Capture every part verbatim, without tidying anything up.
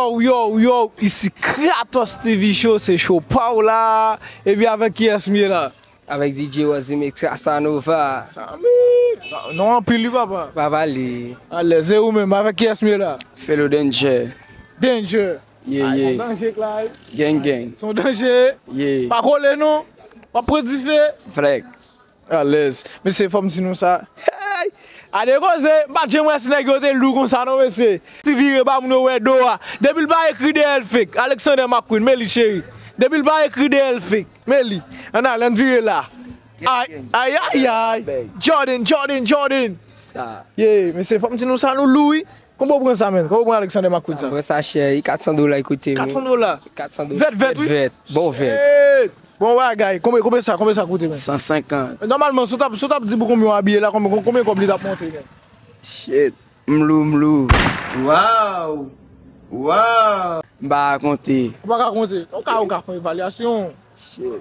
Yo, yo, yo, isi Kratos T V Show, se show pa w la. Epi avèk kiyès m ye la? Avèk D J Wazimix Casanova. Sa, non, anpil wi, papa. Pa pale. Alèz, e ou menm, avèk kiyès m ye la? Fellow Danger. Danger. Yeah, yeah. Danje k la, wi. Gang, gang. Se yon danje. Yeah. Pa kole non. W ap pran dife. Frèk. Alèz. Mesye, fò m di nou sa. Hey! A de koze, m pa t janm wè si nèg yo te lou konsa non, mesye. Ti vire ba moun yo wè do a. Depi l pa ekri dèyè l fake. Alexander McQueen, men li cheri. Depi l pa ekri dèyè l fake. Men li. Ann ale, ann vire la. Ay, ay, ay, ay. Jordan, Jordan, Jordan. Star. Yeah, mesye, fò m di nou sa, nou lou, wi. Konbyen w pran sa, menn? Konbyen w pran Alexander McQueen sa? Mwen sa chè, e kat san dola li koute m. Kat san dola? Kat san dola. Vèt, vèt, wi. Vèt, vèt. Bon vèt. Shit. Bon bagay. Konbyen, konbyen sa, konbyen sa koute, menn? San senkant. Nòmalman, si w t ap, si w t ap di pou konbyen w abiye la, konbyen, konbyen kòb li t ap monte, menn? Shit. M lou, m lou. Waw! Waw! M pa ka konte. Ou pa ka konte. Ou ka, ou ka fè yon evalyasyon. Shit.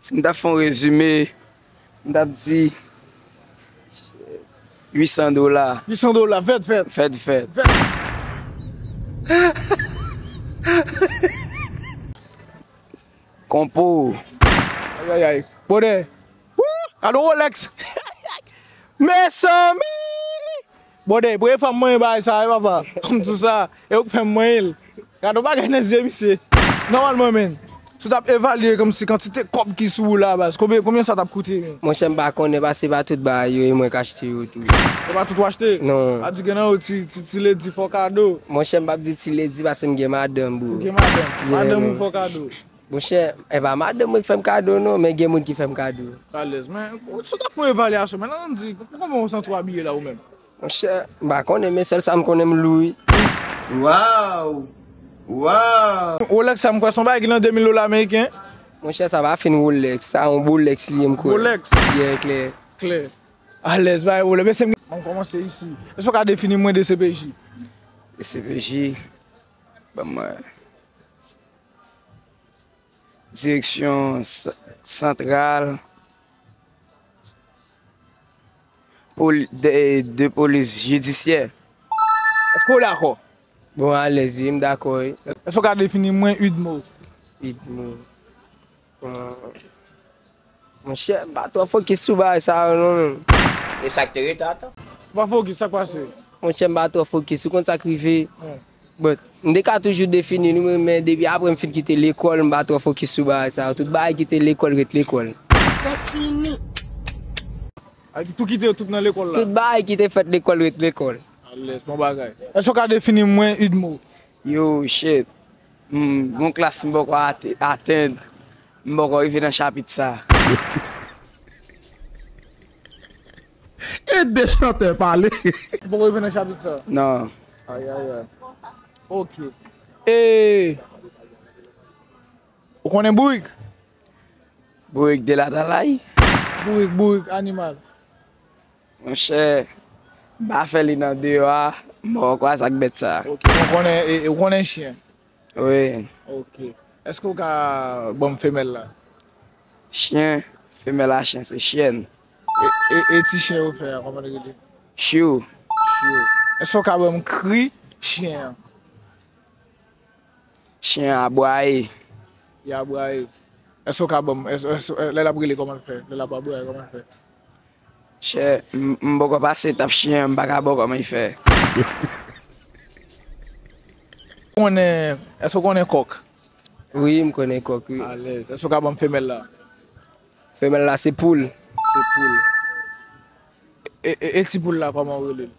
Si m ta fè yon rezime, m t ap di uit san dola. Uit san dola, vèt, vèt. Vèt, vèt. Vèt. Konpo. Ayayay. Bonè. Woo! Gade yon Rolex. Mezanmi! Bonè, premye fwa m manyen bagay sa, wi, papa. M di w sa. E ou k fè m manyen l. Gade yon bagay nan zye misye. Nòmalman, menn, si w t ap evalye kòmsi kantite kòb ki sou ou la, baz, konbyen, konbyen sa t ap koute, menn? Monchè, m pa konnen, paske se pa tout bagay yo e mwen k achte yo tou. Se pa tout w achte? Non. A di gen nan yo ti, ti, ti ledi fò kado. Monchè, m p ap di ti ledi paske m gen madanm, bro. Ou gen madanm? Yeah, madanm ou fò kado. Monchè, e pa madanm mwen k fè m kado non, men gen moun ki fè m kado. Alèz, men si w ta fè yon evalyasyon, men ann di, pou konbyen w santi w abiye la ou menm? Monchè, m pa konnen, men sèl sa m konnen m lou wi. Waw! Waw! Rolex sa m kwè se yon bagay ki nan de mil dola ameriken. Monchè, sa pa fin Rolex, sa yon Bolex li ye m kwè. Bolex? Yeah, klè. Klè. Alèz, bay Rolex. Mesye, m kòmanse isi. Èske w ka defini mwen D C P J? D C P J? Ban mwen. Direksyon s-, santral poli-, de, de polis jidisyè. Èske w dakò? Bon, alèz wi, m dakò wi. Èske w ka defini mwen uit mo? Uit mo. Bon, Monchè, m pa twò fokis sou bagay sa yo non, menm. E sa k te rete ata? Ou pa fokis, sa k pase? Monchè, m pa twò fokis. Ou konn sa k rive? Hmm. But, m te ka toujou defini nou, men, men depi apre m fin kite lekòl, m pa twò fokis sou bagay sa yo. Tout bagay ki te lekòl ret lekòl. Se fini. A di tou kite yo tout nan lekòl la? Tout bagay ki te fèt lekòl ret lekòl. Alèz, bon bagay. Èske w ka defini mwen uit mo? Yo, shit. M, gon klas m poko ate-, atenn. M poko rive nan chapit sa. E de chantè pale. Ou poko rive nan chapit sa? Non. Ayayay. Ok. E, ou konnen bourik? Bourik de latalay? Bourik, bourik, animal. Monchè, m pa fè li nan deyò a, m poko kwè sa k bèt sa. Ok, ou konnen, e, e, ou konnen chen? Wi. Ok. Èske w ka ban m femèl la? Chen, femèl a chen se chyèn. E, e, e ti chen yo fè a, kòman l rele? Chiw. Chiw. Èske w ka ban m kri chen an? Chen an ap bwaye. Li ap bwaye. Èske w ka ban m, èske, èske, lè l ap rele, kòman l fè? Lè l ap bwaye, kòman l fè? Chè, m, m poko pase etap chen an, m pa ka ba w kòman l fè. Konnen, èske w konnen kòk? Wi, m konnen kòk, wi. Alèz. Èske w ka ban m femèl la? Femèl la se poul. Se poul. E, e, e ti poul la, kòman w rele l?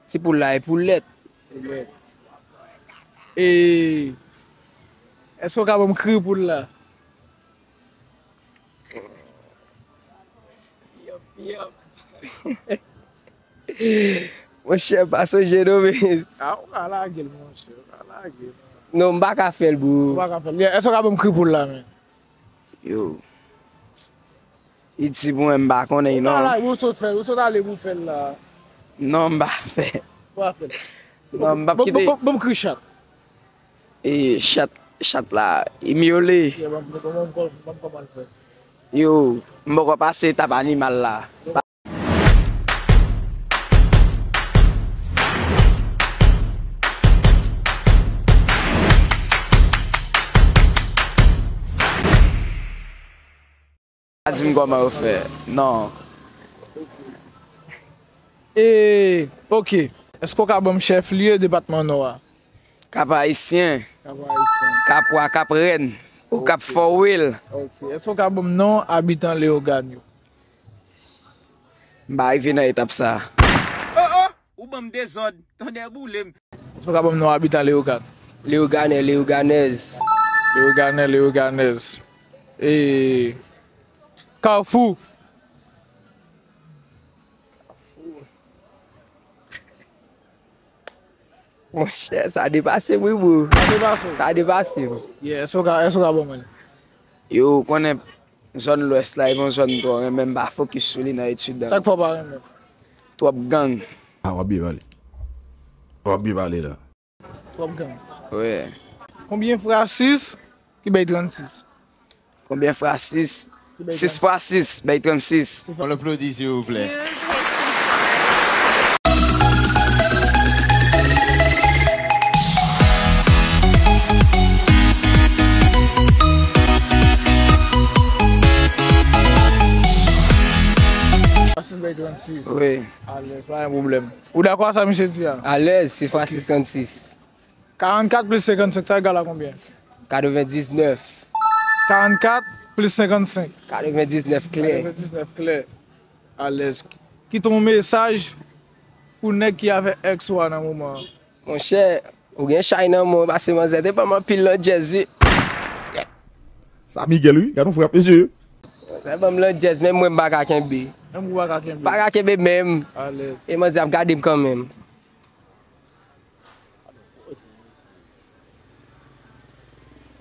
Ti poul la e poulèt. Poulèt. E, èske w ka ban m kri poul la? Yòp, yòp. Monchè, pa sonje non, men. A, ou ka lage l, monchè, ou ka lage l. Non, m pa ka fè l, bro. Ou pa ka fè l. Yeah, èske w ka ban m kri poul la, men? Yo. Li di pou mwen m pa konnen l non. Ou sot fè l, ou sot ale pou fè l la. Non, m pa fè. Ou pa fè l. Non, m p ap kite. Bon, bon, bon, bon, kri chat. E chat, chat la, li myole. Yeah, ban m, ban m, ban m kòman l fè. Yo, m poko pase etap animal la. Ban m. Pa di m kòman yo fè. Non. E, ok. Èske w ka ban m chèf lye depatman Nò a? Kap Ayisyen. Kap Ayisyen. Kap Wa, Kap Rèn, ou Kap Fò Wil. Ok. Èske w ka ban m non abitan Leyogàn yo? M pa rive nan etap sa a. Oh, oh! Ou ban m dezòd. Tonnè boule m. Èske w ka ban m non abitan Leyogàn? Leyoganè, Leyoganèz. Leyoganè, Leyoganèz. E, Kafou. Monchè, sa depase m, wi, bro. Sa depase w? Sa depase m. Yeah, èske w ka, èske w ka ban mwen l? Yo, ou konnen zòn Lwès la, e yon zòn m twò renmen, m pa fokis sou li nan etid la. Sa k fè w pa renmen l? Twòp gang. Ah, w ap byen pale. W ap byen pale la. Twòp gang. Wi. Konbyen fwa sis ki bay trannsis? Konbyen fwa sis? Sis fwa sis bay trannsis. On applaudit, s'il vous plaît. Sis bay trannsis. Wi. Alèz, pa gen pwoblèm. Ou dakò a sa misye di a? Alèz, sis fwa sis, trannsis. Karannkat plis senkannsenk, sa egal a konbyen? Katrevendiznèf. Karannkat plis senkannsenk. Katrevendiznèf klè. Katrevendiznèf klè. Alèz. Kite yon mesaj pou nèg ki avèk èks ou a nan moman an. Monchè, ou gen chay nan men w, pase manzè te ban m anpil landjèz, wi. Sa Miguel, wi. Gad yon frap, mesye. Sa ban m landjèz, menm mwen m pa ka kenbe. Menm ou pa ka kenbe? Pa ka kenbe menm. Alèz. E manzè ap gade m kanmenm.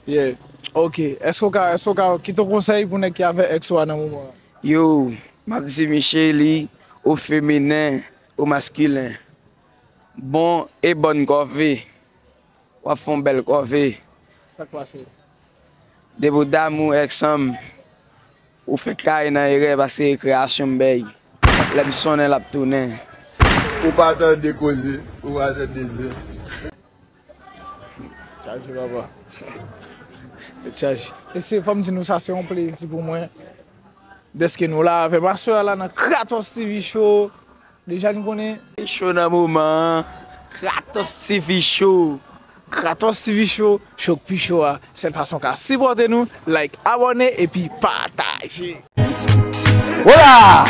Yeah. Ok. Èske w ka, èske w ka kite yon konsèy pou nèg ki avèk èks ou a nan moman an? Yo, m ap di Michely, au féminin, au masculin. Bon e bòn kòve. W ap fè yon bèl kòve. Sa k pase? Depi w damou èks an m, ou fèk kay nan erè paske rekreyasyon m bèy. Lè m sonnen l ap tounen. Ou pa tande koze, ou pa tande zen. Chaje papa. Chaje. Mesye, fò m di nou sa se yon plezi pou mwen. Dèske nou la avè m aswè a la nan Kratos T V Show. Deja nou konnen. Show nan moman an. Kratos T V Show. Kratos T V Show, show k pi cho a. Sèl fason w ka sipòte nou, like, abòne epi pataje. Hola!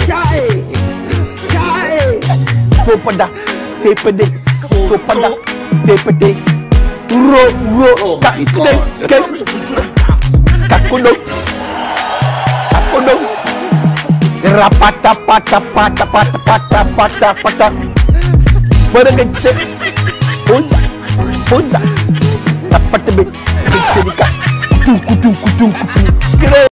Chae! Chae! Topada, tepede, topada, tepede. Ro, ro, ta, te, ke. Kakono. Kakono. Rapata, pata, pata, pata, pata, pata, pata. Mwen gen te. Poza, poza. Rapata, be. Kutu, kutu, kutu, kutu.